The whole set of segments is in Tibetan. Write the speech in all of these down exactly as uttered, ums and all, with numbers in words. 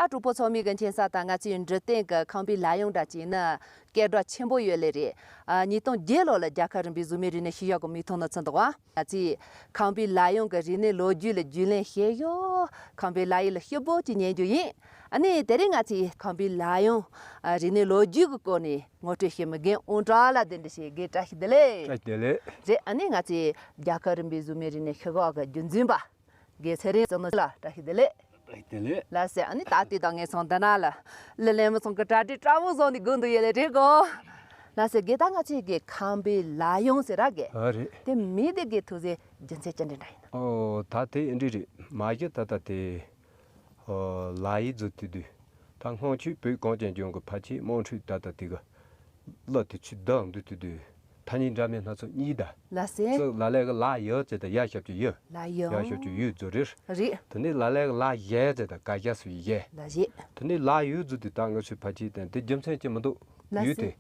གྲོགས་པོ་ཚོགས་མི་གི་མཁྱེན་ས་དང་ང་ཚོའི་འབྲི་སྟེང་གི་ཁམས་པའི་ལ་ཡོངས་འདྲ་ཅིག་ནི་སྐད་གྲགས་ཆེན་པོ་ཡོད་ལེ་རེད། ཨ། ཉིས་སྟོང་བརྒྱད་ལོ་ལ་རྒྱལ་ཁབ་རིམ་པའི་གཟུགས་མེད་རིག་གནས་ཤེས་ཡོན་གི་མིག་མཐོང་ནང་ཚུད་འདུག་བ། ང་ཚོའི་ཁམས་པའི་ལ་ཡོངས་ཀྱི་རིག་གནས་ལོ་རྒྱུས་ལ་རྒྱུས་ལོན་བྱས་ཡོད། ཁམས་པའི་ལ་ཡི་ལ་ཤུ་པོ་ཅིག་ཉན་རྒྱུ་ཡིན། ཨ་ནི་དེ་རིང་ང་ཚོའི་ཁམས་པའི་ལ་ཡོངས་རིག་གནས་ལོ་རྒྱུས་ཀྱི་སྐོར་ནས་ངོ་སྤྲོད་བྱེད་མི་རྒན་དབང་གྲགས་ལགས་གདན་འདྲེན་བྱེད། རྒན་བཀྲ་ཤིས་བདེ་ལེགས། བཀྲ་ཤིས་བདེ་ལེགས། རེད། ཨ་ནི་ང་ཚོའི་རྒྱལ་ཁབ་རིམ་པའི་གཟུགས་མེད་རིག་གནས་ཤོག་ཁག་གི་རྒྱུན་འཛིན་པ། དགེ་ཚེ་རིང་བསོད་ནམས་ལགས་བཀྲ་ཤིས་བདེ་ལེགས། བཀྲ་ཤིས་བདེ་ལེགས། ལགས་སེ། ཨ་ནི་ད་ལྟའི་ད་ངེད་ཚང་འདི་ན་ལ་ལི་ལེན་མི་ཚང་གི་གྲ་སྒྲིག་འདྲ་བོ་བཟོ་ནས་སྒུག་འདུག་ཡོད་ལེ་རེད་གོ། ལགས་སེ། དགེ་ད་ང་ཚོའི་གི་ཁམས་པའི་ལ་ཡོངས་ཟེར་ར་གི། ཨ་རེད། དེ་མིང་དེ་གི་ཐུགས་སྲས་རྒྱུ་མཚན་ཅི་འདྲ་འདྲ་ཡིན་ན། ཨོ་ད་དེ་ཨེ་འདྲ་རེད། མ་གཞི་ད་ལྟ་དེ་ཨོ་ལ་ཡི་ཟེར་དུས་དུས་ད་སྔོན་ཆད་བོད་གངས་ཅན་ལྗོངས་གི་ཕལ་ཆེར་དམངས་ཁྲོད་ད་ལྟ་དེ་གི་གླུ་དེ་ཚོ་བརྡབ་འདུག་དུས་དུས། ཐ་སྙད་འདྲ་མིན་སྣ་ཚོགས་གཉིས་ད། ལགས་སེ། གཙོ་ལ་ལས་ཀྱི་ལ་ཡོད་ཟེར་ད་ཡ་ཞབས་ཀྱུ་ཡོད། ལ་ཡོད། ཡ་ཞབས་ཀྱུ་ཡོད་ཟེར་རེད། རེད། དེ་ནས་ལ་ལས་ཀྱི་ལ་ཡས་ཟེར་ད་ག་ཡ་སུ་ཡས། ལ་ཡས། དེ་ནས་ལ་ཡོད་ཟེར་དུས་ད་ང་ཚོས་ཕལ་ཆེར་དེ་དེ་རྒྱུ་མཚན་ཅི་མི་འདུག་ལགས་སེ། ཡོད་དེ།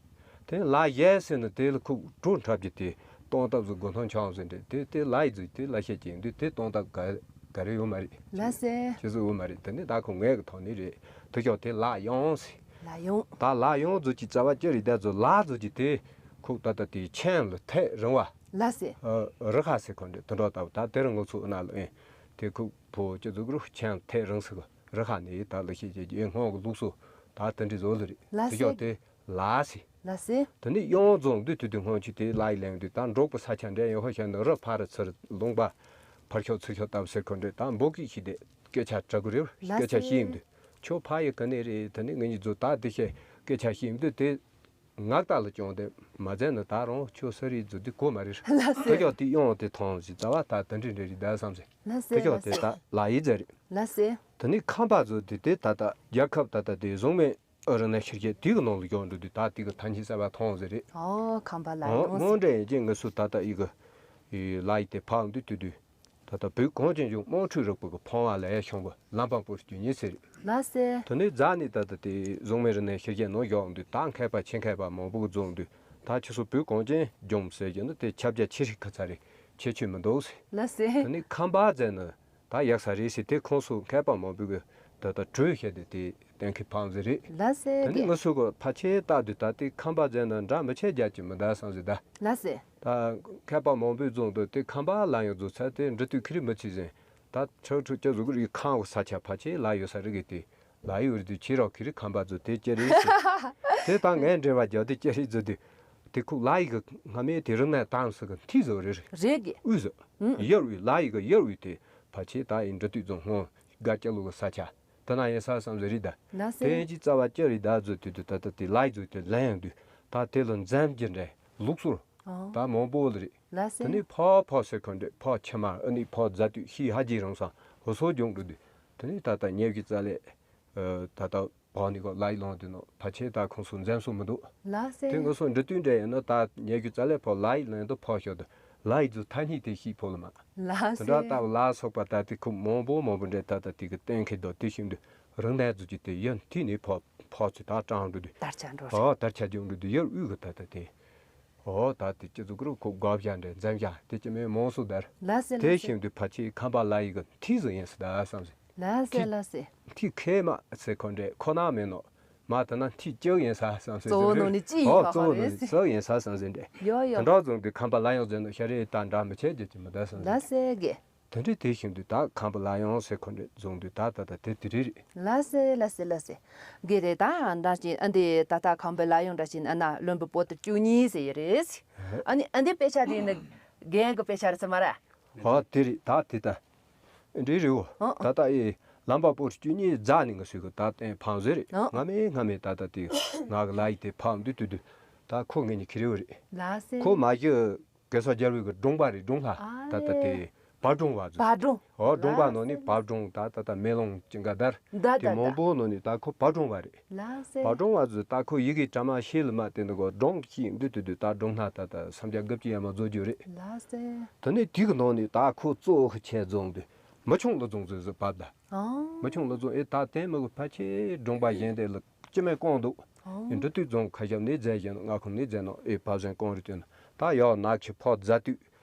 དེ་ལ་ཡས་ཟེར་ན་དེ་ལ་ཁུག་གྲུ་འཁྲབ་ཀྱི་དེ་སྟོང་སྟབས་སུ་མགོ་ཐོན་ཆང་ཟེར་འདྲ་དེ་དེ་ལ་ཡི་ཟེར་དེ་ལ་བཤད་ཀྱི་ཡིན་དུས་དེ་སྟོང་སྟབས་ག་ག་རེ་ཡོད་མ་རེད། ལགས་སེ། ཅི་ཟེར་ཡོད་མ་རེད། དེ་ནས་ད་ཁོ་ངས་གི་ཐོག་ནས་རེད། དེ་ཞོག་དེ་ལ་ཡོངས་ཟེར། ལ་ཡོངས། ད་ལ་ཡོངས་ཟེར་གྱི་རྩ་བ་ཅི་རེད་ད་ཟེར་ལ་ཟེར་གྱི་དེ་ཁུག་ད་ལྟ་དེ་ཆེན་ལ་ཐད་རིང་བ། ལགས་སེ། ཨ། རི་ཁ་ཟེར་ཁོ་འདྲ་དེ་འདྲ་ལྟ་བུ་ད་དེ་རིང་ང་ཚོ་ཨ་ན་ལ་ཨེ་དེ་ཁུག་བོ་ཅི་ཟེར་གི་རུ་ཆེན་ལ་ཐད་རིང་ཟེར་གི་རི་ཁ་ནས་ད་ལ་ཤེས་བྱེད་ཀྱི་སྔོན་གྱི་ལུགས་སྲོལ་ད་དེ་འདྲ་བཟོ་ལ་རེད། ལགས་སེ། དེ་ཞོག་དེ་ལ་ཟེར། ལགས་སེ། དེ་ནས་ཡོངས་རྫོགས་འདི་དུས་དུས་སྔོན་ཆད་དེ་ལ་ཡི་ལན་དུས་ད་འབྲོག་པའི་ས་ཆ་འདྲ་ཡོད་ཧ་ཤ་ནི་རི་ཕ་རི་ཚུར་ལུང་པ་ཕར་ཤོག་ཚུར་ཤོག་ལྟ་བུ་ཟེར་ཁོ་འདྲ་ད་འབོད་སྐད་ཤིག་དེ་སྐད་ཆ་དྲི་གི་རེད། ལགས་སེ། སྐད་ཆ་ཤེས་ཡིན་དུས་ཁྱོད་ཕ་ཡི་ག་ནས་རེད། དེ་ནས་ངེད་གཉིས་ཚོ་ད་དེ་ཤེས་སྐད་ཆ་ཤེས་ཡིན་དུས་དེ། ངག་དག་ལ་སྐྱོང་དེ་མ་མཛད་ན་ད་རུང་ཁྱོད་ས་རིག་རྫུ་འདི་གོ་མ་རེད། ལགས་སེ། དེ་ཀྱོག་དེ་ཡོང་དེ་མཐོང་ཟིག་རྩ་བ་ད་དེ་འདྲི་འདྲི་རེད་ད་བསམ་ཟིག་ལགས་སེ། དེ་ཀྱོག་དེ་ད་ལ་ཡི་རྫ་རེད། ལགས་སེ། དེ་ནི་ཁམས་པ་ཚོ་དེ་དེ་ད་ལྟ་རྒྱལ་ཁབ་ད་ལྟ་དེ་བཟུང་མེད་ཨ་རི་ནས་ཤར་རྒྱས་དེ་གི་ནང་ལ་ཡོང་འགྲོ་དུས་ད་དེ་གི་ཐ་སྙད་གསར་པ་མཐོང་ཟིག་རེད། ཨོ་ཁམས་པ་ལ་ཡོང་ཟིག་དངོས་འབྲེལ་ཡིན་གྱི་ངེད་ཚོ་ད་ལྟ་ཡི་གི་ལ་ཡི་དེ་ཕག་འདུས་དུས་དུས། ད་ལྟ་བོད་གངས་ཅན་ལྗོངས་དམངས་ཁྲོད་རིག་པ་གི་ཕང་བ་ལ་ཡ་ཤོང་བ་ལམ་པ་པོར་རྒྱུ་ཉེ་ཟེར། ལགས་སེ། དེ་ནས་རྫ་ནས་ད་ལྟ་དེ་བཟུང་མེད་རི་ནས་ཤར་རྒྱས་ནང་བཞག་འདུག་ད་མཁས་པ་ཆེད་མཁས་པ་མང་པོ་གི་རྫོང་འདུག་ད་ཁྱེད་ཚོ་བོད་གངས་ཅན་ལྗོངས་ཟེར་རྒྱུ་ནི་དེ་ཁྱབ་རྒྱ་ཆེ་ཧྲིག་ཁ་ཚ་རེད། ཁྱད་ཆོས་མི་འདུག་ཟེར། ལགས་སེ། དེ་ནས་ཁམས་པ་ཟེར་ན་ད་ཡག་ས་རེད་ཟེར་དེ་ཁོང་ཚོ་མཁས་པ་མང་པོ་གི་ད་ལྟ་གྲོས་བཤད་དེ་དེ་གཏན་འཁེལ་ཕང་ཟེར་རེད། ལགས་སེ། དེ་ནས་ང་ཚོ་གི་ཕལ་ཆེར་ལྟ་དུས་ད་དེ་ཁམས་པ་ཟེར་ན་འདྲ་མི་ཆེ་རྒྱ་ཅིག་མི་འདའ་བསམ་ཟེར་ད། ལགས་སེ། ད་མཁས་པ་མང་པོས་རྫོང་དུ་དེ་ཁམས་པ་ལ་ཡང་རྫོགས་ཚར་དེ་འབྲི་དུས་ཁི་རི་མི་ཚིག་ཟིན། ད་ཁྲག་ཁྲུག་ཅི་བཟོ་གི་རིགས་ཁང་བ་ས་ཆ་ཕལ་ཆེར་ལ་ཡོད་ས་རི་གི་དེ་ལ་ཡོད་རི་དུས་ཁྱེད་རོགས་ཁི་རི་ཁམས་པ་ཚོ་དེ་ཅི་རེད་ཟེར། དེ་ད་ངས་འབྲེལ་བ་རྒྱག་དེ་ཅི་རེད་ཟེར་དུས། དེ་ཁུག་ལ་ཡི་གི་སྔ་མའི་དེ་རིང་ནས་བཏང་ས་གི་མཐིལ་བཟོ་རེད། རེད་གི། དབུས་བཟོ། ཡར་དབུས་ལ་ཡི་གི་ཡར་དབུས་དེ་ཕལ་ཆེར་ད་ཡིན་འབྲི་དུས་རྫོང་ཧོང་དགའ་སྐྱ་ལུ་གི་ས་ཆ་དེ་ན་ཡིན་ས་བསམ་ཟེར་རེད་ད། ལགས་སེ། དེ་ཡིན་གྱི་རྩ་བ་ཅི་རེད་ད་བཟོ་དུས་དུས་ད་ལྟ་དེ་ལ་ཡི་བཟོ་དེ་ལན་ཡང་དུས་ད་དེ་ལ་འཛེམ་གྱི་འདྲ་ལུགས་སྲོལ། ཨོ། ད་མང་པོ་ལ་རེད། ལགས་སེ། དེ་ནས་ཕོ་ཕོ་ཟེར་ཁོ་འདྲ་ཕོ་ཕྱི་མ་ཨ་ནི་ཕོ་རྫ་དུས་ཤི་ཧ་ཅི་རང་སང་ཧོ་སོ་སྦྱོང་འགྲོ་དུས་དེ་ནས་ད་ལྟ་ཉེ་གི་རྩ་ལས་ད་ལྟ་བག་ནི་གོ་ལ་ཡི་ལོང་དུས་ནོ་ཕལ་ཆེར་ད་ཁོང་ཚོ་འཛེམ་སོ་མི་འདུག་ལགས་སེ། དེ་ང་ཚོ་འབྲི་དུས་འདྲ་ཡིན་ནོ་ད་ཉེ་གི་རྩ་ལས་ཕོ་ལ་ཡི་ལོང་དུ་ཕོ་ཤོ་དུ་ལ་ཡི་ཚོ་ཐ་སྙད་དེ་ཤི་ཕོ་ལ་མ། ལགས་སེ། དེ་འདྲ་ལྟ་བུ་ལ་སོགས་པ་ད་དེ་ཁུ་མང་པོ་མང་པོ་འདྲ་ད་ལྟ་དེ་གི་གཏན་འཁེལ་དོ་དེ་བཞིན་དུ་རང་ནས་ཚོ་གི་དེ་ཡོན་ཐི་ནི་ཕོ་ཕོ་ཚོ་ད་ཀྲང་འགྲོ་དུས། དར་ཆ་འགྲོ་རེད། ཨོ་དར་ཆ་འགྲོ་འགྲོ་དུས་ཡར་དབུས་གི་ད་ད་དེ། ཨོ་ད་དེ་སྤྱི་ཚོགས་ཀུ་རུ་ཁུག་དགའ་བྱ་འདྲ་འཛེམ་བྱ་དེ་ཅི་མེད་མང་སུ་དར། ལགས་སེ་དེ་ལགས་སེ། བཞིན་དུ་ཕལ་ཆེར་ཁམས་པ་ལ་ཡི་གི་མཐིལ་ཟིག་ཡིན་ས་ད་བསམ་ཟིན། ལགས་སེ་ལགས་སེ། མཐིལ་ཁེ་མ་ཟེར་ཁོ་འདྲས་ཁོ་ན་མེད་ནོ། མ་ད་ན་མཐིལ་ལྕགས་ཡིན་ས་བསམ་ཟིན། གཙོ་བོ་ནོ་ནི་ཅི་ཡིན་ཨོ་གཙོ་བོ་ནོ་ནི་གཙོ་ཡིན་ས་བསམ་ཟིན་འདྲས། ཡོ་ཡོ། དེ་འདྲ་བཟུང་དུས་ཁམས་པ་ལ་ཡང་ཟེར་ནོ་ཤ་རེ་ད་འདྲ་མི་བྱེད་རྒྱུ་ཅི་མི་ད་བསམ་ཟིན། ལགས་སེ་གི། དེ་འདྲའི་དེ་བཞིན་དུ་ད་ཁམས་པ་ལ་ཡང་ཟེར་ཁོ་འདྲ་བཟུང་དུས་ད་ད་ད་དེ་དེ་རེད་རེད། ལགས་སེ་ལགས་སེ་ལགས་སེ། དགེ་རེད་ད་འདྲ་ཞིག་ཨ་འདི་ད་ད་ཁམས་པའི་ལ་ཡོང་འདྲ་ཞིག་ཨ་ན་བློན་པོ་པོ་ཏི་བཅུ་གཉིས་ཟེར་ཡི་རེད། ཨ་ནི་ཨ་འདི་དཔེ་ཆ་དེ་ནི་རྒན་གི་དཔེ་ཆ་རེད་ཟེར་མ་རེད། ཨོ་དེ་རེད་ད་དེ་ད། འདྲི་རེད་འོ། ཨོ་ད་ད་ཨེ་ལམ་པ་པོ་བཅུ་གཉིས་རྫ་ནི་ང་སུས་གི་ད་བསྟན་ཕང་ཟེར་རེད། ཨོ་སྔ་མའི་སྔ་མའི་ད་ད་དེ་ང་གི་ལ་ཡི་དེ་ཕང་འདུས་དུས་དུས་ད་ཁོ་ངེད་གཉིས་ཁྱེར་ཡོད་རེད། ལགས་སེ། ཁོ་མ་གཞི། གེ་སར་རྒྱལ་པོའི་གི་སྒྲུང་པ་རེད་སྒྲུང་ལྷ། ཨ་ད་ལྟ་དེ་བར་སྒྲུང་བ་ཟེར། བར་སྒྲུང་། ཨོ་སྒྲུང་པ་ནང་ནས་བར་སྒྲུང་ད་ད་ལྟ་མེ་ལོང་ཅི་འགའ་དར། ད་དེ་ད་མང་ད། པོ་ནང་ནས་ད་ཁོ་བར་སྒྲུང་བ་རེད། ལགས་སེ། བར་སྒྲུང་བ་ཟེར་ད་ཁོ་ཡི་གེ་གྲ་མ་ཤེས་ལ་མ་དེ་འདི་གོ་སྒྲུང་ཤེས་འདི་དུས་དུས་ད་སྒྲུང་ལྷ་ད་ད་སམ་རྒྱ་སྒབ་ཀྱི་ཡ་མ་བཟོ་རྒྱུ་རེད། ལགས་སེ། དེ་ནས་དེ་གི་ནང་ནས་ད་ཁོ་གཙོ་བོ་ཁོ་ཆེ་རྫོང་དུ་མི་ཆུང་ལ་རྫོང་ཟེར་ཟེར་བབ་ད། ཨང་། མི་ཆུང་ལ་རྫོང་ཨེ་ད་དེ་མི་གི་ཕལ་ཆེར་སྒྲུང་པ་གཞན་དེ་ལ་ཅི་མེད་ཀོང་འདུག་ཨང་། ཨེ་འབྲི་དུས་རྫོང་ཁ་ཞབས་ནས་མཛད་བཞིན་ནོ་ང་ཁོང་ནས་མཛད་ནོ་ཨེ་བབ་བཞིན་ཀོང་རེད་དེ་ན་ད་ཡོག་ནག་ཆུ་ཕོ་རྫ་དུས།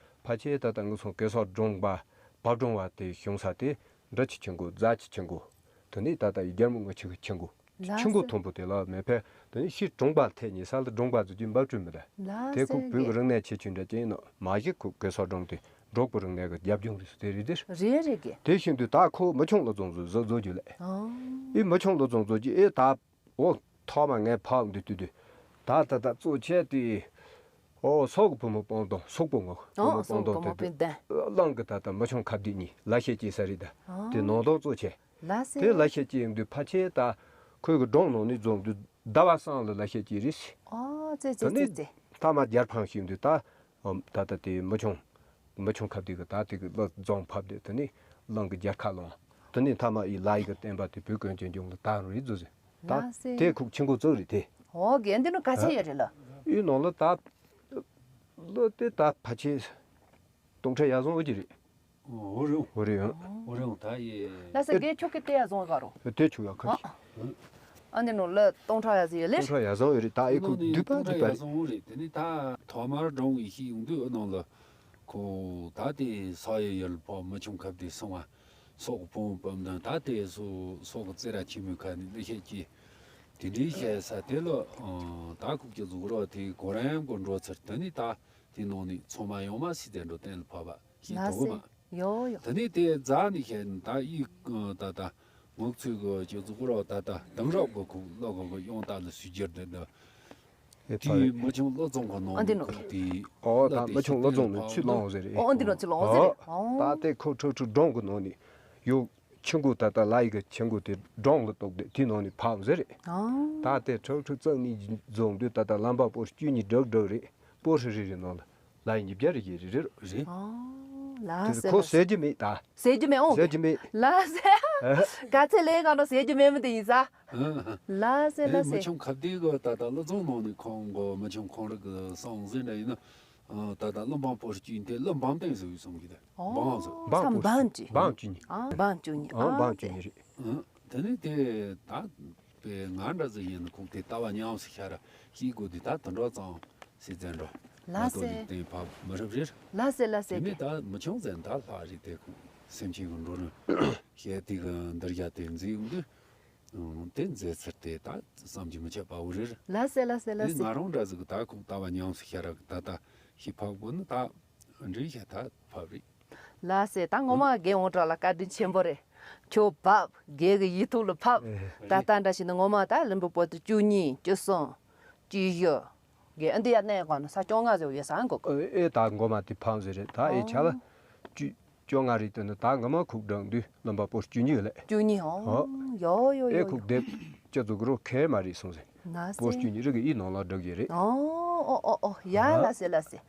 ཕལ་ཆེར་ད་ལྟ་ངུ་སོང་གེ་སར་སྒྲུང་པ་བབ་སྒྲུང་བ་དེ་བྱུང་ས་དེ་འབྲི་ཆུ་ཆུང་གོ་རྫ་ཆུ་ཆུང་གོ་ དེ་ནས་ད་ལྟ་ཡི་རྒྱལ་མོ་རྔུལ་ཆུ་གི་ཆུ་མགོ། ལགས་ཆུ་མགོ་སེ། མཐོན་པོ་དེ་ལ་མེ་ཕལ་དེ་ནས་ཕྱིར་གྲོང་པ་ཐད་ཉེ་ས་ལ་གྲོང་པ་ཚོ་གྱི་འབབ་ཁྲུས་མི་རེད། ལགས་དེ་སེ་ཁོ་བོད་ཀྱི་རིག་གནས་ཆེ་ཆུང་འདྲ་ཅན་ཡིན་ནོ་མ་གཞི་ཁོ་གེ་སར་སྒྲུང་དེ་འབྲོག་པའི་རིག་གནས་ཀྱི་རྒྱབ་ལྗོངས་རེད་སུ་དེ་རེད་དེ། རེད་རེད་གི། དེ་བཞིན་དུ་ད་ཁོ་མི་ཆུང་བློ་བཟང་ཚོ་བཟོ་བཟོ་རྒྱུ་ལས། ཨང་། ཨེ་མི་ཆུང་བློ་བཟང་ཚོ་གྱི་ཨེ་ད། འོ། ཐོག་མ་ངས་ཕབ་འདི་དུས་དུས། ད་ད་ད་གཙོ་ཆེ་དེ། འོ་སོག་གི་བུ་མོ་སྤང་ཐང་སོག་པོ་ངོ་བུ་མོ་ཨོ་སྤང་སོག་ཐང་བུ་མོ་དེ་དུས། སྤང་ཐང་། གླང་གི་ད་ད་མི་ཆུང་ཁ་བདེ་གཉིས་ལ་ཤེད་ཀྱི་ས་རི་ད། ཨོ། དེ་ནང་དོག་གཙོ་ཆེ། ལ་སེ། དེ་ལ་ཤེད་ཀྱི་ཡིན་དུས་ཕ་ཆེ་ད། ཁོས་གི་སྒྲུང་ནང་ནས་རྫོང་དུས་ཟླ་བ་སང་ལ་ལ་ཤེད་ཀྱི་རེད། ཨོ་ཙེ་ཙེ་ཙེ་ཙེ། ད་མ་རྒྱལ་འཕང་ཞིག་འདུས་ད། ད་ལྟ་དེ་མི་ཆུང་། མི་ཆུང་ཁ་བདེ་གི་ད་དེ་གི་བློ་རྫོང་ཕབ་དེ་དེ་ནི་གླང་གི་རྒྱལ་ཁ་ལོང་། དེ་ནི་མཐའ་མ་ཡི་ལ་ཡི་གི་བསྟན་པ་དེ་བོད་ཀུན་གྱི་འབྱུང་ལ་དར་རེད་བཟོ་ཟེར། ད་ལགས་སེ། དེ་ཁུག་ཆེན་པོ་བཙུགས་རེད་དེ། ཨོ་དགེ་འདི་ནི་ག་ཚད་ཡོད་རེད་ལ། ཡི་ནང་ལ་ད། ལོ་དེ་ད་ཕ་ཆེ། སྟོང་ཕྲག་ཡར་སོང་འོ་གི་རེད། འོ་རེད། འོ་རེད། འོ་རེད་ད་ཡེ། ལ་སེ་དགེ་ཁྱོད་ཀྱི་ལྟས་ཡ་བཟུང་ག་རོ། དེ་ཆུ་ཡ་ཁ་ཨ། ཤི། ཨ་འདི་ནང་ལ་སྟོང་ཕྲག་ཡ་ཟི་ཡོད་ལེ། སྟོང་ཕྲག་ཡར་སོང་འོ་རེད་ད་ཨེ་ཁུག་ནང་ནས་དུས་པ་སྟོང་དུས་ཕྲག་པ་ཡར་རེད། སོང་འོ་རེད་དེ་ནི་ད་ཐོག་མར་འབྲོང་ཡི་ཤི་ཡོང་དུས་ཨ་ནང་ལ། ཁོ་ད་དེ་ས་ཡི་ཡུལ་ཕོ་མི་ཆུང་ཁབ་དེ་སོང་བ། སོག་གི་བུ་མོ་སྤམ་དང་ད་དེ་སོ་སོག་གི་རྩེ་ར་ཆེན་མོའི་ཁ་ནས་འདི་བཤད་ཀྱི། དེ་འདྲའི་བཤད་ས་དེ་ལ་ད་ཁུག་ཀྱི་གཟུགས་རོ་དེ་གོ་རམ་གོ་འགྲོ་ཚར་དེ་ནི་ད་དེ་ནང་ནས་ཚང་མ་ཡོང་མ་སྲིད་དེ་འགྲོ་གཏན་ལ་ཕབ་པ་ཞིག་ལགས་དོགས་སེ། མ། ཡོ་ཡོ། དེ་ནི་དེ་རྫ་ནི་བཤད་ནི་ད་ཡིག་ད་ད་ངུག་ཚོས་གི་ཀྱི་གཟུགས་རོ་ད་ད་དེང་རབས་གི་ཁུག་ལོ་གི་གི་ཡོང་ད་ལ་སུས་བསྒྱུར་དེ་འདི། ཨེ་དེའི་ཕ་མི་ཆུང་བློ་བཟང་གི་ནང་ཨ་འདི་ནི་ནོ། ཁུག་དེ། ཨོ་ད་མི་ཆུང་བློ་བཟང་ནི་ཆུ་ལོང་ཟེར་རེད། ཨོ་འདི་ནོ་ཆུ་ལོང་ཟེར་རེད། ཨོ། ད་དེ་ཁོ་ཁྲོ་ཁྲོ་སྒྲུང་གི་ནང་ནས་ཡོ། ཆུ་མགོ་ད་ལྟ་ལ་ཡི་གི་ཆུ་མགོ་དེ་སྒྲུང་ལ་གཏོགས་ཏེ་དེའི་ནང་ནས་ཕབ་ཟེར་རེད། ཨང་། ད་དེ་ཁྲག་ཁྲིག་རྩ་གཉིས་རྫོང་དུས་ད་ལྟ་ལམ་པ་སྤོར་བཅུ་གཉིས་སྦྲག་སྦྲག་རེད། སྤོར་ཧྲི་རི་རི་ནང་ལ་ལ་ཡི་ཉིས་བརྒྱ་རེ་བཞི་རེ་རེད། ཨང་། ལ་དེ་ཟེར་ཁོ་ལ་ཟེར་རྒྱུ་མེད་ད། ཟེར་རྒྱུ་མེད་ཨང་། ཟེར་རྒྱུ་མེད། ལ་ཟེར། ག་ཚད་ལས་གང་རུང་ཟེར་རྒྱུ་མེད་མི་དེ་ཡིན་ས། ལ་ཟེར་ལ་ཟེར། མི་ཆུང་ཁ་བདེ་གི་ད་ལྟ་བློ་བཟང་ནང་ནས་ཁོང་གི་མི་ཆུང་ཁོང་རིག་གི་སང་ཟེར་འདྲ་ཡིན་ན། ད་ལྟ་བློ་འབངས་སྤོར་བཅུ་དེ་བློ་འབངས་བསྟན་ཟེར་བའི་སང་གི་དེ། འབངས་ཟེར། འབངས་ས་སྤོར་འབངས་བཅུ། འབངས་བཅུ་གཉིས། ཨ་འབངས་བཅུ་གཉིས། ཨ་འབངས་བཅུ་གཉིས་རེད། དེ་ནི་དེ་ད་པའི་ང་འདྲ་ཟིག་ཡིན་ན་ཁོང་དེ་ལྟ་བ་ཉམས་སུ་ཤར་ཤེས་དགོས་དུས་ད་དུད་འགྲོ་ཙང་སྲིད་བཙན་འགྲོ། ལ་ང་ཏོ་ཟེ། དེ་བབ་མི་རབས་རེད། ལ་ཟེ་ལ་ཟེ་དེ་ནི་གི། ད་མི་ཆུང་ཟེར་ད་ལྷ་རེད་དེ་ཁོང་སེམས་ཅན་གི་འགྲོ་རུང་ཤེས་དེ་གི་འདིར་བཞག་དེ་མཛེས་ཡོང་དུས་དེ་མཛེས་ཚུལ་དེ་ད་བསམ་གྱིས་མི་ཁྱབ་པ་བོ་རེད། ལ་ཟེ་ལ་ཟེ་ལ་དེ་ཟེ། ང་རང་འདྲ་ཟིག་གི་ད་ཁོང་ལྟ་བ་ཉམས་སུ་ཤར་གི་ད་ད་ཤི་ཕབ་དགོས་ནི་ད་འདྲི་ཤ་ད་ཕབ་རེད། ལ་ཟེ་ད་ངོ་མ་རྒན་འོང་གྲགས་ལ་བཀའ་དྲིན་ཆེན་པོ་རེད། ཁྱོད་བབ་རྒན་གི་ཡིག་ཐོག་ལ་ཕབ། ཨེ། ད་ལྟ་འདྲ་ཞིག་ནི་ངོ་མ་ད་ལུམ་བི་པོ་ཏི་བཅུ་གཉིས་བཅུ་གསུམ་བཅུ་བཞི་རྒན་ཨ་འདི་ཡ་གནས་གང་ན་ས་བཅོ་ལྔ་ཟེར་ཡོད་ས་འགོ་གོ། ཨེ་ཨེ་ད་ངོ་མ་དེ་ཕངས་ཟེར་རེད་ད་ཨེ་ཆ་ལ། ཨོ། བཅུ་བཅོ་ལྔ་རེད་དེ་ནི་ད་ངོ་མ་ཁུག་འགྲང་དུས་ལུམ་བི་པོ་བཅུ་གཉིས་ལས། བཅུ་གཉིས་ཨོ། ཨོ། ཡོ་ཡོ་ཨེ་ཡོ་ཁུག་ཡོ། དེབ་སྤྱི་ཚོགས་རོ་ཁེ་མ་རེད་སོང་ཟེར། ན་པོ་ཟེ། བཅུ་གཉིས་རིག་གི་ཨི་ནང་ལ་འགྲོ་གི་རེད། ཨོ་ཨོ་ཨོ་ཨོ་ཡ་ཨ། ལ་ཟེ་ལ་ཟེ།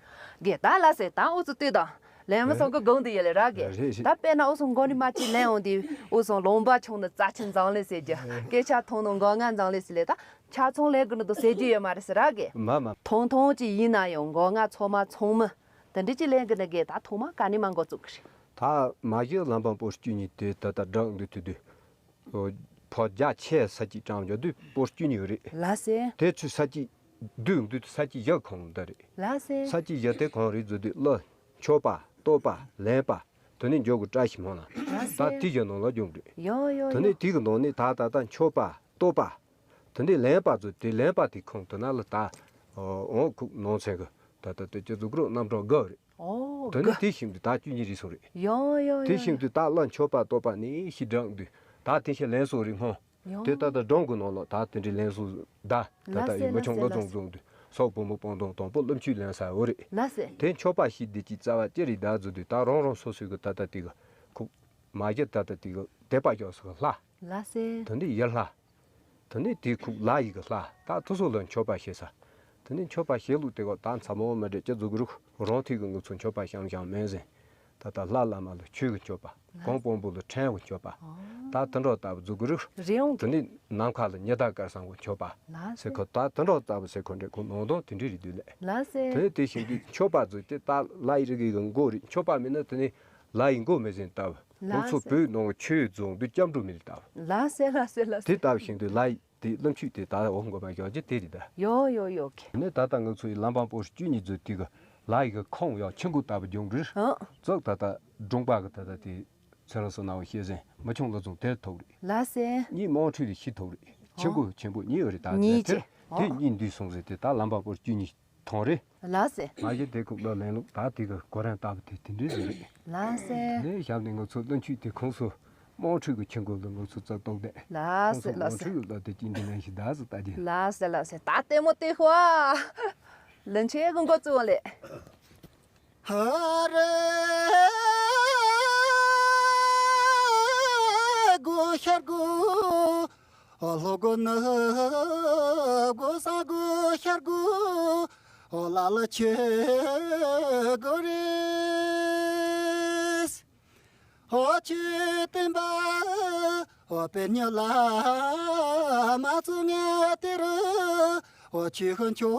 གེ་ད་ལ་ཟེ་ད་ཨུ་ཚུ་ལྟོས་དང་། ལན་མི་སོང་གི་དགོངས་དུ་ཡོད་ལེ་ར་གེ། རེད་རེད། ད་དཔེར་ན་ཨུ་ཚུ་མགོ་ནི་མ་ཅི་ལན་འོང་དེ་ཨུ་ཚུ་ལུང་པ་ཆུང་ནི་རྩ་ཆེན་མཛངས་ལེ་ཟེར་རྒྱུ། སྐད་ཆ་ཐོང་ནི་མགོ་ང་མཛངས་ལེ་ཟེར་ལེ་ད། ཆ་ཚང་ལེན་གི་ནི་དུ་ཟེར་རྒྱུ་ཡོད་མ་རེད་ཟེར་ར་གེ། མ་མ། ཐུང་ཐུང་ཅིག་ཡིན་ན་ཡང་མགོ་ང་ཚོ་མ་ཚོང་མི། དེ་འདྲི་ཅི་ལེན་གི་ནི་གེ་ད་ཐོག་མ་ག་ནི་མ་འགོ་བཙུགས་གི་རེད། ད་མ་གཞི་ལམ་བི་པོ་བཅུ་གཉིས་དེ་ད་ལྟ་བསྒྲགས་འདུག་དུས་དུས། ཕོ་རྒྱ་ཆེ་ས་གཅིག་གྲངས་འཇོག་དུས་པོ་བཅུ་གཉིས་རེད། ལ་སེ། དེ་ཚུ་ས་གཅིག་བསྡུས་འདུག་ས་གཅིག་བཞི་གང་འདི་རེད། ལ་སེ། ས་གཅིག་བཞི་དེ་གང་རེད་བཟོ་དུས་ལ་མཆོད་པ་བསྟོད་པ་ལེན་པ་དེ་ནས་འཇོག་གི་བཀྲ་ཤིས་སྨོན་ལམ། ལ་སེ། ད་དེ་བཞི་ནང་ལ་འཇོག་འདུག་ཡོ་ཡོ་དེ་ཡོ། ནས་དེ་གི་ནང་ནས་ད་ད་ད་མཆོད་པ་བསྟོད་པ། དེ་ནས་ལེན་པ་ཚོ་དེ་ལེན་པ་དེ་ཁོང་དེ་ན་ལ་ད། འོང་ཁུག་ནང་ཚན་གི་ད་ད་དེ་ཅི་ཟུག་རོ་རྣམ་གྲངས་དགའ་རེད། ཨོ་དེ་ནས་དེ་བཞིན་དུ་ད་བཅུ་གཉིས་རེད་སོང་རེད། ཡོ་ཡོ་དེ་ཡོ། བཞིན་དུ་ད་ལ་མཆོད་པ་བསྟོད་པ་ནི་ཞིག་བསྒྲགས་འདུག་ད་དེ་ཤེས་ལན་སོང་རེད་སྔོན། ཡོ། དེ་ད་ད་སྒྲུང་གི་ནང་ལ་ད་དེ་འདྲའི་ལན་སོང་ད་ད་ད་ལ་ཡི་སེ་མི་ཆུང་ལ་ལ་སེ་བློ་ལ་བཟང་སེ། བཟུང་འདུག་སོག་བུ་མོ་སྤང་ཐང་དང་པོ་ཀླུ་མཆོད་ལན་ས་འོ་རེད། ལ་སེ། དེ་མཆོད་པ་ཞིག་འདི་ཅི་རྩ་བ་ཅི་རེད་ད་བཟོ་དུས་ད་རང་རང་སོ་སོའི་གི་ད་ད་དེ་གི་ཁུག་མ་གཞི་ད་ད་དེ་གི་དད་པ་རྒྱག་ས་གི་ལྷ། ལ་སེ། དེ་འདི་ཡི་ལྷ། དེ་ནས་དེའི་ཁུག་ལ་ཡི་གི་ལྷ་ད་ཐུ་སོ་ལ་མཆོད་པ་ཞེས་ས། དེ་ནས་མཆོད་པ་ཞེས་ལུགས་དེ་གོ་ད་མཚམས་མོ་མི་འདྲ་ཅི་བཟོ་གི་རུ་རང་ཐུག་གི་ངུ་ཚོ་མཆོད་པ་ཤང་ཤང་མེད་ཟིན། ད་ལྟ་ལྷ་བླ་མ་ལ་ཆོས་གི་མཆོད་པ་གང་དཔོན་པོ་ལ་ཕྲན་གི་མཆོད་པ། ད་དེ་འདྲ་ལྟ་བུ་བཟོ་གི་རུ། རེད་འོང་གི། དེ་ནས་ནམ་མཁའ་ལ་ཉི་ཟླ་སྐལ་བཟང་གི་མཆོད་པ། ལ་སེ། ཟེར་ཁོ་ད་དེ་འདྲ་ལྟ་བུ་ཟེར་ཁོ་འདྲ་ཁོ་ནང་དོན་དེ་འདྲ་རེད་འདུག་ལས། ལ་སེ། དེ་ནས་དེ་བཞིན་དུ་མཆོད་པ་བཟོ་དེ་ད་ལྷ་ཡི་རིགས་ཡི་གི་མགོ་རེད་མཆོད་པ་མིན་ན་དེ་ནས་ལྷ་ཡི་མགོ་མི་ཟིན་ལྟ་བུ། ཁོང་ཚོ་བོད་ནང་གི་ཆོས་རྫོང་དུ་སྐྱབས་འགྲོ་མི་ལྟ་བུ། ལ་སེ་ལ་སེ་ལ་སེ། དེ་ལྟ་བཞིན་དུ་ལ་ཡི་དེ་བླ་མཆོད་དེ་ད་འོ་མགོ་མ་བཞག་རྒྱུ་དེ་རེད་ད། ཡོ་ཡོ་ཡོ་ཁེ། ནས་ད་ལྟ་ང་ཚོ་ཡི་ལམ་བམ་པོ་བཅུ་གཉིས་ཚོ་དེ་གི་ལ་ཡི་གི་ཁོང་ཡང་ཆུ་མགོ་ལྟ་བུ་འབྱུང་འགྲུལ། ཨ། ཙག་ད་ལྟ་སྒྲུང་པ་གི་ད་ལྟ་དེ་ ཚེ་རིང་བསོད་ནམས་ཤེས་ཟིན་མི་ཆུང་བློ་བཟང་དེར་ཐུག་རེད། ལགས་སེ། གཉིས་དམངས་ཁྲོད་དུ་ཤི་ཐུག་རེད། ཆེན་པོ་ཆེན་པོ་གཉིས་ཡོད་རེད། ད་གཉིས་དེར་ཆེ། དེ་གཉིས་འདུས་སོང་ཟེར་དེ་ད་ལམ་པ་བར་བཅུ་གཉིས་ཐོང་རེད། ལགས་སེ། ང་གིས་དེ་ཁུག་ལ་ལེན་ལུགས་ད་དེ་གི་གོ་རིམ་ལྟ་བུ་དེ་དེ་འདྲའི་ཟིག་རེད། ལགས་སེ། དེ་ཞབས་ནས་ང་ཚོ་བློན་ཆོས་དེ་ཁོང་ཚོ་དམངས་ཁྲོད་ཀྱི་ཆུ་འགོ་ལ་ང་ཚོ་རྩ་གཏོགས་དེ། ལགས་སེ། ཁོང་ཚོ་དམངས་ཁྲོད་ལ་དེ་ཅི་འདྲ་ནས་ཞིག་ད་ཟིག་ལྟ་རྒྱུ། ལགས་སེ་ལགས་སེ། ད་ལྟད་མོ་དེ་ཧོ། ལན་ཆེ་གི་འགོ་བཙུགས་ལེ། ཧ་རེ་གོ་ཤར་གོ། ཨོ་ལྷོ་གོ་ནུབ་གོ་ས་གོ་ཤར་གོ། ཨོ་ལ་ལ་ཆེ་གོ་རེ། ཨོ་ཆེ་བསྟན་པ་ཨོ་པེ་ཉི་ལ་མ་ཚུ་ངེ་དེ་རུ། ཨོ་ཆེ་ཧན་ཆོ་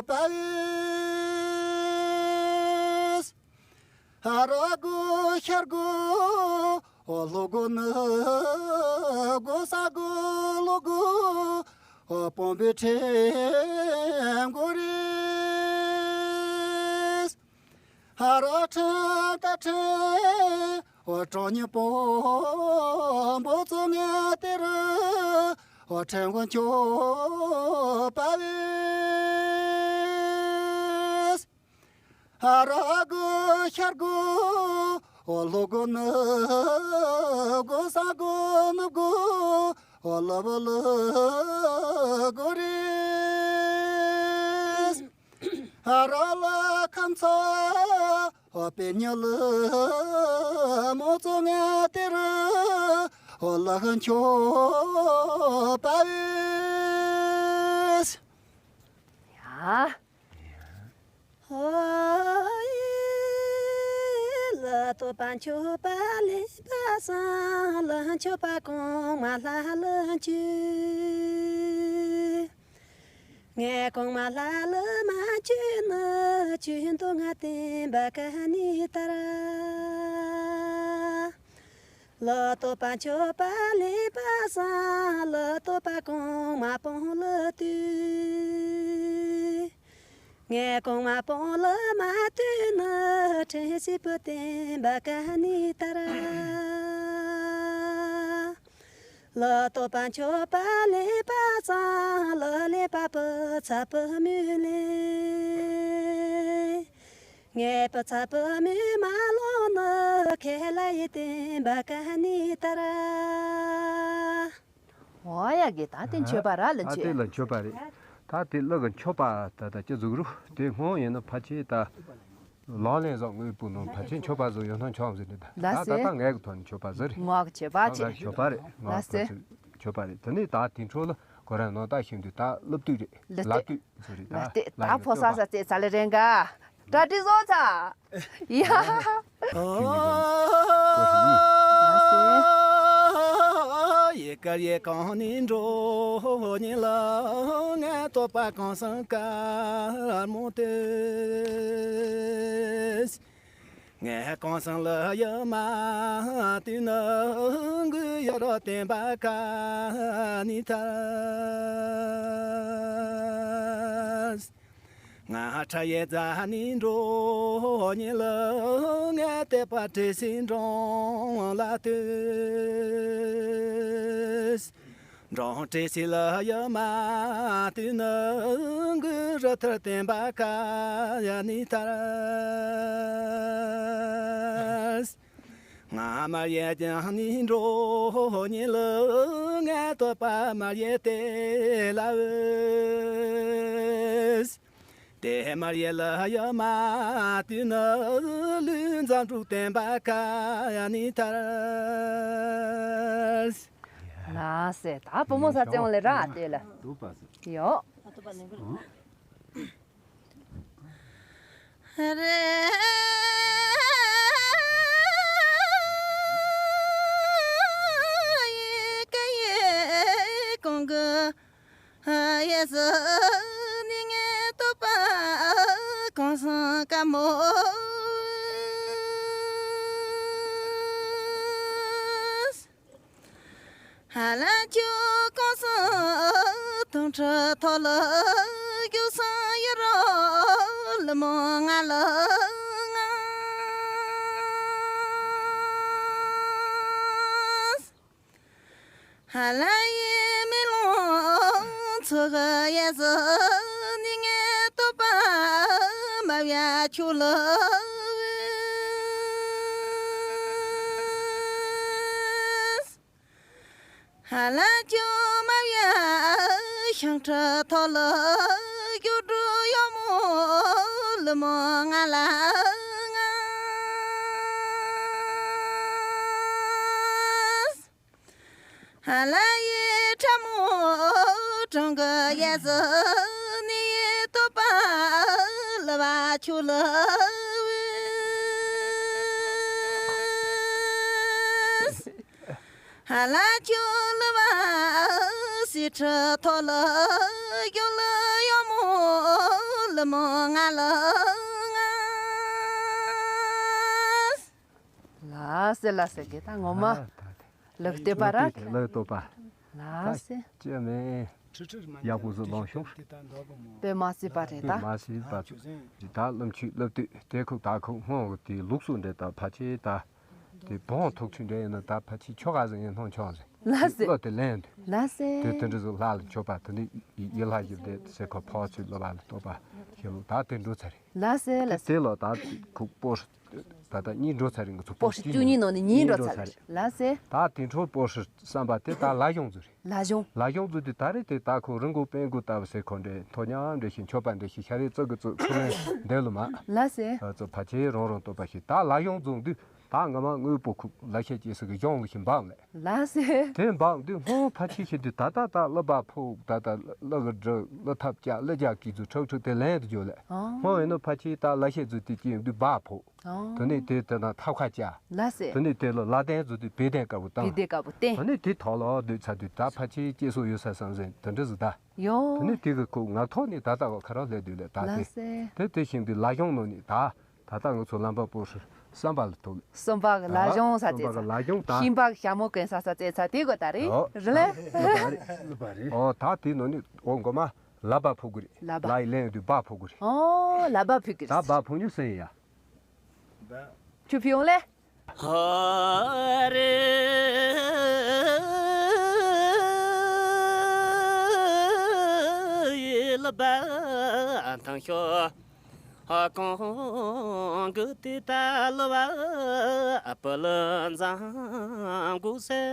པ་ཨེ། ཨ་རོ་གོ་ཤར་གོ། ཨོ་ལྷོ་གོ་ནུབ་གོ་ས་གོ་ལོ་གོ། ཨོ་སྤོམ་པའི་ཕྲེང་གོ་རེ། ཨ་རོ་ཁྲེང་ཀ་ཁྲེང་། ཨོ་ཀྲོང་ཉི་སྤོམ་པོ་ཚོ་ངེ་དེ་རུ། ཨོ་ཁྲེང་གོ་ཆོ་པ་ཨེ། ཨ་རོ་གོ་ཤར་གོ། ཨོ་ལྷོ་གོ་ནུབ་གོ་ས་གོ་ནུབ་གོ། ཨོ་ལ་བ་ལ་གོ་རེ། ཨ་རོ་ལ་ཁམས་ཚ། ཨོ་པེ་ཉི་ལ་མོ་ཚོ་ངེ་དེ་རུ། ཨོ་ལ་ཧན་ཆོ་པ་ཨེ། ཡ། ཧོ་ཡེ་ལ་ཏོ་པ་མཆོད་པ་ལེན་པ་སང་ལ་མཆོད་པ་གོང་མ་ལྷ་ལ་མཆོད། ངས་གོང་མ་ལྷ་ལ་མ་མཆོད་ན་ཆོས་མདོ་ང་བསྟན་པ་ག་ནས་དར། ལ་ཏོ་པ་མཆོད་པ་ལེན་པ་སང་ལ་ཏོ་པ་གོང་མ་སྤོང་ལ་ལྟོས། ངས་གོང་མ་སྤོང་ལ་མ་ལྟོས་ན་ཕྲན་སྲིད་པོ་བསྟན་པ་ག་ནས་དར། ལ་ཏོ་པ་མཆོད་པ་ལེན་པ་སང་ལ་ལེན་པ་པོ་ཚ་པོ་མོས་ལེན། ངས་པོ་ཚ་པོ་མོས་མ་ལོང་ན་ཁས་ལ་ཡི་བསྟན་པ་ག་ནས་དར། འོ་ཡ་གི་ད་དེ་མཆོད་པ་ར་ལ་ད་དེ་མཆོད། ལ་མཆོད་པ་རེད། ད་དེ་གླུ་གི་མཆོད་པ་ད་ད་ཅི་ཟུག་རུ་དེ་སྔོན་ཡིན་ན་ཕལ་ཆེར་ད་ལག་ལེན་བཟང་ངོས་པོ་ནང་ཕལ་ཆེར་མཆོད་པ་བཟོ་ཡོད་ན་ཆོག་ཟེར་ནས་ད་ལགས་ད་སེ། ད་ད་ངས་གི་ཐོག་ནས་མཆོད་པ་བཟོ་རེད། ངག་གི་མཆོད་པ་ད་ཅེས། ང་མཆོད་པ་རེད། ང་ལགས་སེ། ཕ་ཚོས་མཆོད་པ་རེད། དེ་ནས་ད་དེ་འཕྲོ་ལ་གོ་ར་ནང་ད་ཤིང་དུས་ད་སློབ་དུས་རེད། ལ་ལ་དུས། དུས་ཟེར་རེད། ད་ལ་ལ་ཡོད་ད་ཕོ་ས་ས་ཙེ་ཚ་ལེ་རེང་ག་གྲ་སྒྲིག་བཟོ་ཚ། ཡ། ཡི་གེ་ཡི་གང་ནས་འགྲོ་ཉིན་ལ་ངས་བསྟོད་པ་གང་སང་དཀར་མོ་སྟེ། ངས་གང་སང་ལ་ཡ་མ་དུས་ན་གུ་ཡ་རོ་བསྟན་པ་ག་ནས་ཐར། ང་ཁྲ་ཡེ་རྫ་ནས་འགྲོ་ཉིན་ལ་ངས་དད་པ་བྲེ་སི་འབྲོང་ལ་ལྟོས། འབྲོང་བྲེ་སི་ལ་ཡ་མ་དུས་ན་གུ་ར་ཐར་བསྟན་པ་ག་ཡ་ནས་ཐར། ང་མར་ཡེ་རྒྱང་ནས་འགྲོ་ཉིན་ལ་ངས་བསྟོད་པ་མར་ཡེ་དེ་ལ་འོས། དེ་མར་ཡེ་ལ་ཡ་མ་དུས་ན་ལུས་འཛམ་དྲུག་བསྟན་པ་ག་ཡ་ནས་ཐར། ལགས་སེ། ད་བུ་མོ་ས་བཙན་བ་ལས་ར་དེ་ལ་འདུག་པ་ཟེར། ཡོ། རེ། ཡི་གེ་ཡི་གོང་གི་ཡེ་སི་ནི་ངས་བསྟོད་པ་གང་སང་དཀར་མོ། ཧ་ལ་ཅུ་གང་སང་དུང་ཁྲི་ཐོག་ལ་རྒྱུག་སང་ཡ་རོ་ལི་མོ་ང་ལ་ང་ ལ་ཡི་མེ་ལོང་ཚོགས་གཡས་སུ་ནི་ངའི་བསྟོད་པ་མ་བྱ་ཁྱོད་ལ་ལ་ཅོ་མ་བྱ་ཤིང་ཁྲི་ཐོག་ལ་སྐྱོ་གྲོགས་གཡོག་མོ་ལི་མོ་ང་ལ་ང་ལ་ཡི་ཁྲ་མོ་གྲོང་གི་གཡས་སུ་ནི་ཡི་བསྟོད་པ་ལ་བ་ཁྱོད་ལ་ལ་ཁྱོད་ལ་བ་སི་ཁྲི་ཐོག་ལ་ཡོ་ལ་གཡོག་མོ་ལི་མོ་ང་ལ་ང་། ལགས་སེ་ལགས་སེ། དགེ་ད་ངོ་མ། ལགས་ཏེ་པ་ར། ལགས་ཏོ་པ། ལགས་སེ། ཅི་མེ། ཡག་པོ་བཟོ་ལོང་ཤོག་དཔེ་མ་སྲིད་པ་རེད་ད། དཔེ་མ་སྲིད་པ། ད་བླམ་ཆོས་བླ་བཏུད་དེ་ཁུག་ད་ཁུག་སྔོན་གི་དེ་ལུགས་སྲོལ་འདྲ་ད་ཕལ་ཆེར་ད། དེ་བོང་ཐུག་ཆུ་འདྲ་ཡིན་ན་ད་ཕལ་ཆེར་ཆོ་ག་ཟིག་ཡིན་སྣང་ཆོག་ཟིག་ལགས་སེ། བློ་དེ་ལེན་དུ། ལགས་སེ། དེ་དེ་འདྲ་ཟིག་ལྷ་ལ་མཆོད་པ་དེ་འདྲ་ཡི་ལྷ་ཞིག་དེ་སེ་ཁོ་ཕོ་ཆུ་བློ་བ་ལ་བསྟོད་པ་ཞིག་ལ་ད་དེ་འགྲོ་ཚར་རེད། ལགས་སེ་ལགས་སེ། དེ་ལ་ད་ཁུག་པོ་ད་ལྟ་གཉིས་འགྲོ་ཚར་རེད། ང་ཚོ་པོ་ཤི་བཅུ་གཉིས་ནང་ནས་གཉིས་འགྲོ་ཚར་རེད། ལགས་སེ། ད་དེ་འཕྲོ་པོ་ཤི་བསམ་པ་དེ་ད་ལ་གཞུང་ཚོ་རེད། ལ་གཞུང་། ལ་གཞུང་ཚོ་དེ་ད་རེད། དེ་ད་ཁོ་རི་མགོ་པན་མགོ་ལྟ་བུ་ཟེར་ཁོ་འདྲས་མཐོ་ཉམས་འདྲ་ཞིག་མཆོད་པ་འདྲ་ཞིག་ཤ་རེ་བཙུགས་གི་བཙུགས་ཚུར་ལེན་འདས་ལོ་མ། ལགས་སེ། ཨ་ཚོ་ཕལ་ཆེར་རང་རང་བསྟོད་པ་ཞིག་ད་ལ་གཞུང་ཚོ་འདུག་ད་ང་མ་དངོས་པོ་ཁུག་ལ་ཤ་སྐྱེས་སུ་གི་གཞུང་ལ་ཞིག་འབག་ལས། ལགས་སེ། དེ་འབག་འདུག་སྔོན་ཕལ་ཆེར་ཞིག་འདུག་ད་ད་ད་གླུ་བ་ཕུག་ད་ད་གླུ་གི་སྒྲ་གླུ་ཐབས་ཀྱ་གླུ་རྒྱག་གི་ཚོ་ཁྲག་ཁྲག་དེ་ལེན་དུ་འཇོག་ལས། ཨང་། སྔོན་ཡིན་ན་ཕལ་ཆེར་ད་ལ་ཤ་ཚོ་དེ་སྐྱེས་འདུག་བ་ཕུག་དེ་ནས་དེ་དེ་ན་ཐབ་ཁ་བཅའ། ལགས་སེ། དེ་ནས་དེ་ལ་ལ་དན་བཟོ་དུས་བེ་དན་དཀར་པོ་བཏང་། བེ་དན་དཀར་པོ་བསྟན། དེ་ནས་དེ་ཐོག་ལ་སྡོད་ཚར་དུས་ད་ཕལ་ཆེར་སྐྱེ་སོ་ཡོད་ས་བསམ་ཟིན་དེ་འདྲ་ཟིག་ད། ཡོ། དེ་ནས་དེ་གི་ཁོ་ངག་ཐོག་ནས་ད་ལྟ་བ་ཁ་རོག་སླེབས་དུས་ལས་ད། ལགས་དེ་སེ། དེ་དེ་བཞིན་དུ་ལ་གཞུང་ནང་ནས་ད་ད་ལྟ་ང་ཚོ་ལམ་པ་པོ་ཧྲི་བསམ་པ་ལ་ཐུག་ལས། གསུམ་པ་གི་ལ་གཞུང་ས་བསམ་པ་བཙལ་གི་ཚ། ལ་གཞུང་ད། ཤིང་པ་གི་ཞྭ་མོ་གོན་ས་ས་བཙལ་ཚ་དེ་གོ་ད་རེད། ཨོ། རེད་ལེ། ལ་པ་རེད། ལ་པ་རེད། ཨོ་ད་དེ་ནང་ནས་ཨོ་མགོ་མ་ལ་པ་ཕུག་གི་རེད། ལ་པ། ལ་ཡི་ལེན་དུས་བ་ཕུག་གི་རེད། ཨོ་ལ་པ་ཕུག་གི་རེད། ད་བ་ཕུག་ཉུ་སེ་ཡ། ཆུ་ཕི་ཡོང་ལེ། ཧ་རེ་ལ་པ་ཐང་ཤོ་ཧ་གོང་གི་ཏི་ཏ་ལ་བ་ཨ་པ་ལ་འཛང་གུ་སེ།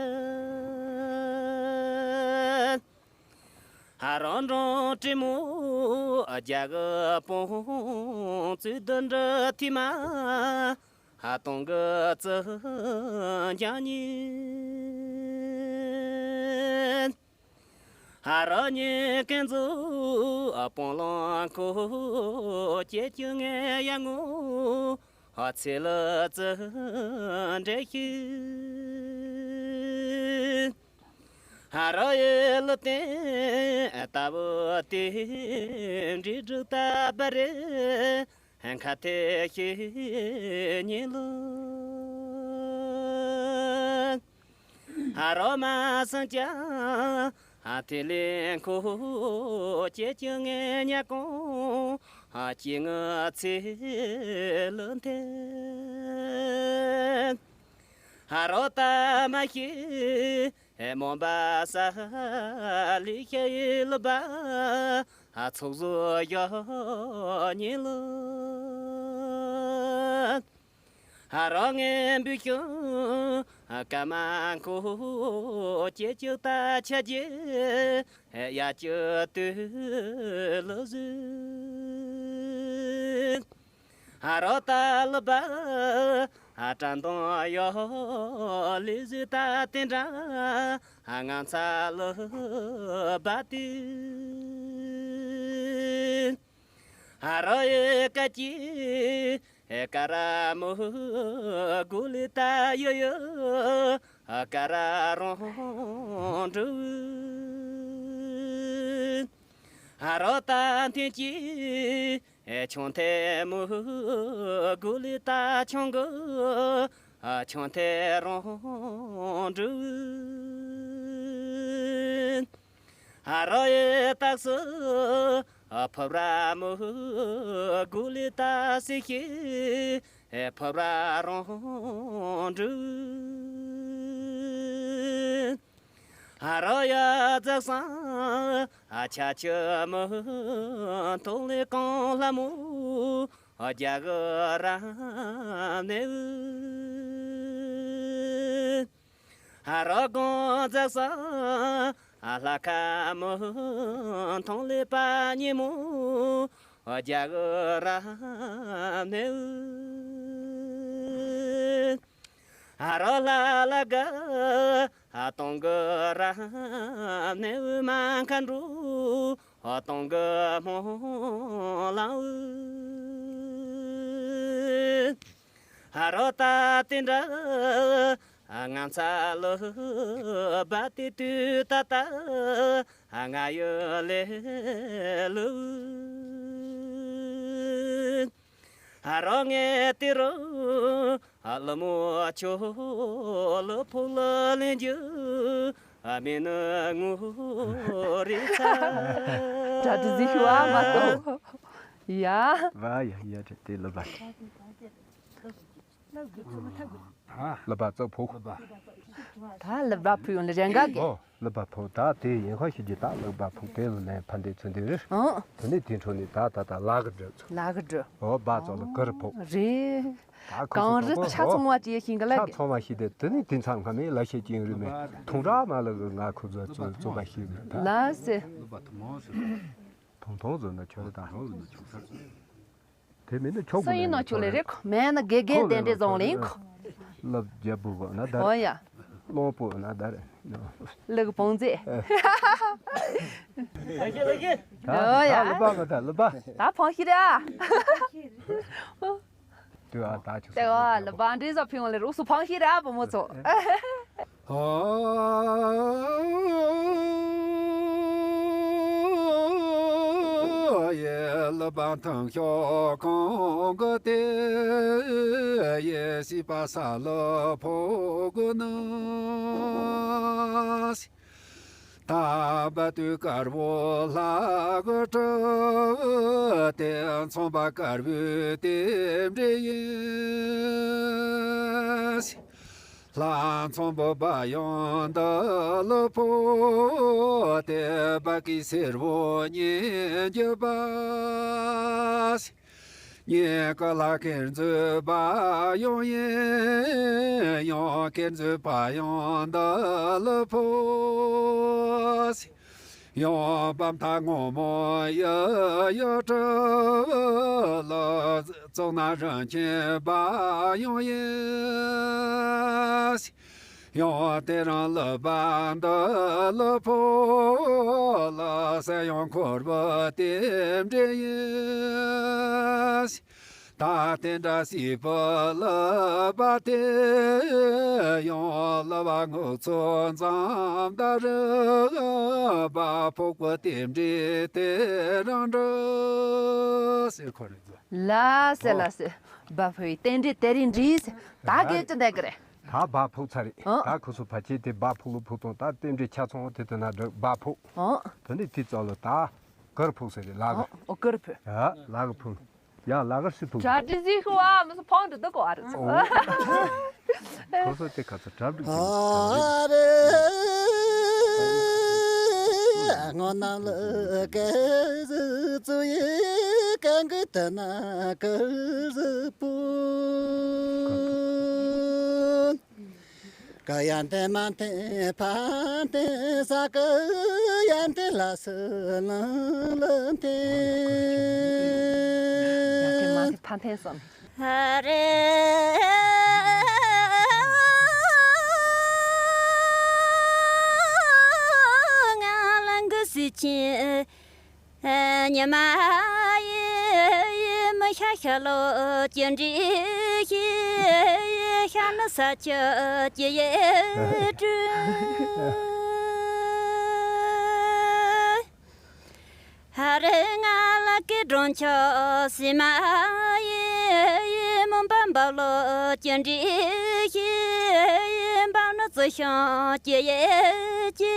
ཧ་རང་འབྲོང་དྲི་མོ་རྒྱ་གི་སྤོང་ཚུལ་དུ་འདྲི་ཐི་མ། ཧ་གཏོང་གི་ཙི་འཇང་ཉིན། ཧ་ར་ཉིན་ཀན་ཛུ་སྤོང་ལོང་ཁོ་ཁྱེད་ཀྱི་ངའི་ཡ་ངོ་ཧ་ཚེ་ལ་ཙི་འདྲེ་ཤི། ཧ་ར་ཡེ་ལ་ཏེ་ལྟ་བུ་ཏེ་འདྲི་འདྲི་ལྟ་བ་རེ། ཧན་ཁ་ཏེ་ཤེས་ཉེ་ལུ། ཧ་རོ་མ་སང་ཅ་ཧ་ཏེ་ལེ་ཁོ་ཅེ་ཅེ་ངེ་ཉ་ཀོ་ཧ་ཅེ་ང་ཚེ་ལུ་ཏེ། ཧ་རོ་ཏ་མ་ཤེས། ཧེ་མོན་པ་ས་ལི་ཤེ་ལུ་བ་ཧ་ཚོགས་བཟོ་ཡོ་ཉིན་ལུ། ཧ་རོ་ངན་བུ་ཤུ་ཧ་ཀ་མ་ཁོ་ཅེ་ཅུ་ཏ་ཆ་ཅེ་ཧེ་ཡ་ཅུ་ཏུ་ལུ་ཟུ། ཧ་རོ་ཏ་ལུ་བ་ཧ་ཀྲ་འདོང་ཡོ་ལི་ཟུ་ཏ་ཏེན་ཏྲ་ཧ་ང་ཚ་ལུ་བ་ཏི། ཧ་རོ་ཡེ་ཀ་ཅི་ཧེ་ཀ་ར་མུ་གུ་ལི་ཏ་ཡོ་ཡོ་ཧ་ཀ་ར་རོང་འབྲུ། ཧ་རོ་ཏ་ཐེན་ཅི། ཨེ་ཆུང་ཐེ་མུ་གུ་ལི་ཏ་ཆུང་གུ་ཨ་ཆུང་ཐེ་རོང་འབྲུ། ཨ་རོ་ཡེ་ཏག་སུ་ཨ་ཕ་ར་མུ་གུ་ལི་ཏ་སི་ཤི་ཨེ་ཕ་ར་རོང་འབྲུ། རོ་ཡ་ཛ་སང་ཨ་ཆ་ཆུ་མོ་ཐོག་ལས་གང་ལ་མོ་རྒྱ་གི་ར་ནེ་ཨ་རོ་གང་ཛ་སང་ཨ་ལྷ་ཁ་མོ་ཐོག་ལས་པ་ཉི་མོ་རྒྱ་གི་ར་ནེ། ཨ་རོ་ལ་ལ་ག་ཨ་སྟོང་གི་ར་ནེ་མ་མཁའ་འགྲོ་ཨ་སྟོང་གི་མོ་ལ་ཨ་རོ་ད་དེ་འདྲ་ང་ཚ་ལོ་བ་དེ་དུས་ད་ད་ང་ཡོད་ལེ་ལུ། ཨ་རོ་ངས་དེ་རུ་ཨ་ལ་མོ་ཆོ་ལ་ཕུ་ལ་ལེན་རྒྱུ་ཨ་མེ་ནི་ངུ་རེ་ཚ། གྲ་སྒྲིག་ཟིག་ཞུ་བ་མ་གཏོགས། ཡ། བ་ཡ་ཡ་དེ་དེ་ལ་བ། ལ་བ་ཙོ་ཕུག་ད་ལ་བ་ཕུག་ཡོང་ལ་རེ་འགའ་གི་ཨོ། ལ་བ་ཕུག་ད་དེ་ཡིན་ཁ་ཤི་ཇི་ད་ལ་བ་ཕུག་དེ་ལ་ལན་ཕན་དེ་ཚུན་དེ་རེད། ཨང་། དེ་ནས་དེ་འཕྲོ་ནས་ད་ད་ད་ལ་གི་འགྲོ་ཚུ། ལ་གི་འགྲོ། ཨོ་བ་ཙོ་ལ་གི་རི་ཕུག་རེད། ད་ཁོ་གང་ཚོ་རི་ཆ་ཚང་བ་ཅི་ཡེ་ཤིང་གི་ལ་ཆ་གི་ཚང་བ་ཤི་དེ་དེ་ནས་དེ་ཚང་ཁ་མེད་ལ་ཤེད་ཅིང་རི་མེད་ཐུང་ར་མ་ལ་གི་ང་ཁོ་ཚོ་ཚོ་ཚོ་བ་ཤི་རི་ད། ལ་སེ། ཐུང་ཐུང་ཚོ་ན་ཆོ་རི་ད། དེ་མིན་ན་ཆོག་གི་སུ་ཡིན་ནོ་ཁྱོད་ལས་རེད་ཁོ་མེད་ན་དགེ་རྒན་རྟེན་འབྲེལ་བཟང་ལེན་ཁོ། ལབ་རྒྱ་བུ་གོ་ན་ད། ཨོ་ཡ། གླང་པོ་ན་ད་རེད། ལུག་བོང་རྫས། ཨོ་ཡ། ལ་བ་མ་ད་ལ་བ། ད་ཕང་ཤི་ར། དུ་ཨ་ད་ཆུ་དེ་བ་ལ་བ་འདྲེ་ཟ་ཕིང་ལེ་རུ་སུ་ཕང་ཤི་ར་བུ་མོ་ཚོ། ཨ་ཡེ་ལ་བ་ཐང་ཤོ་ཁོང་གི་དེ་ཡེ་སི་པ་ས་ལ་ཕོ་གོ་ནོ། ད་བ་དུ་དཀར་བོ་ལྷ་གི་གྲུ་དེ་ཚོང་པ་དཀར་བོའི་དེ་འདྲེ་ཡིན། ལྷ་ཚོང་པོ་བ་ཡོང་འདི་ལོ་ཕོ་དེ་བ་ཀི་སེར་བོ་ཉིན་རྒྱུ་བ། ཉིན་ཀ་ལྷ་ཁེར་མཛོད་བ་ཡོང་ཡིན་ཡོང་ཁེར་མཛོད་བ་ཡོང་འདི་ལོ་ཕོ། ཡང་བམ་ཐང་ངོ་མོ་ཡ་ཡ་གྲུ་ལ་བཙོག་ན་རང་ཁྱིམ་པ་ཡང་ཡིན། ཡང་དེ་རང་ལ་བ་འདི་ལ་ཕོ་ལ་ས་ཡང་འཁོར་བ་དེ་འདྲ་ཡིན། ད་དེ་འདྲ་སྲིད་པ་ལ་བ་དེ་ཡང་ལ་བ་ངུ་ཚོ་མཚམས་ད་རི་བ་ཕོག་པ་དེ་འདྲི་དེ་རང་འདྲ་ཟེར་ཁོ་རེད་ཟེར། ལ་སེ་ལ་སེ་བ་ཕོ་ཡི་རྟེན་འབྲེལ་དེ་རིང་འདྲིས་ད་གེ་ཅི་འདེག་གི་རེད། ད་བ་ཕོག་ཚར་རེད། ཨང་། ད་ཁོ་ཚོ་ཕ་ཁྱེད་དེ་བ་ཕོག་ལུ་ཕོག་དང་ད་རྟེན་འབྲེལ་ཆ་ཚང་དེ་དུ་ན་འགྲིག་བ་ཕོག་ཨང་། དེ་ནས་དེ་ཙམ་ལ་ད་གར་ཕོག་ཟེར་རེད་ལ་གི། ཨང་། ཨོ་གར་ཕོག་ཡ་ལ་གི་ཕོག་ཡ་ལ་གར་སི་ཕུག་གྲ་སྒྲིག་ཟིག་ཤོ་ཨ་མི་སུ་ཕང་དུ་དུ་གོ་ཨ་རི་ཚོ། ཁོ་ཚོ་དེ་ཁ་ཚ་གྲ་སྒྲིག་ཨ་རེ། སྔོན་ནང་ལ་ཀེ་ཟི་ཙུ་ཡི་ཀེང་གི་ཏ་ན་ཀ་ཟི་པུ། ཀ་ཡན་ཏེ་མན་ཏེ་ཕན་ཏེ་ས་ཀ་ཡན་ཏེ་ལ་སི་ལ་ལ་ཏེ། ཡན་ཏེ་མན་ཏེ་ཕན་ཏེ་སོང་། ཧ་རེ། ང་ལ་འགུ་སི་ཆེ། ཉི་མ་ཡི་མི་ཤ་ཤ་ལོ་ཅི་འདྲི་ཤི་ཤ་ནི་ས་ཆ་ཅི་ཡེ་དྲུ། ཧ་རེ་ང་ལ་ཀི་གྲོང་ཆོག་སི་མ་ཡི་མུན་པ་འབབ་ལོ་ཅི་འདྲི་ཤི་འབབ་ནི་ཙི་ཤོང་ཅི་ཡེ་ཅི།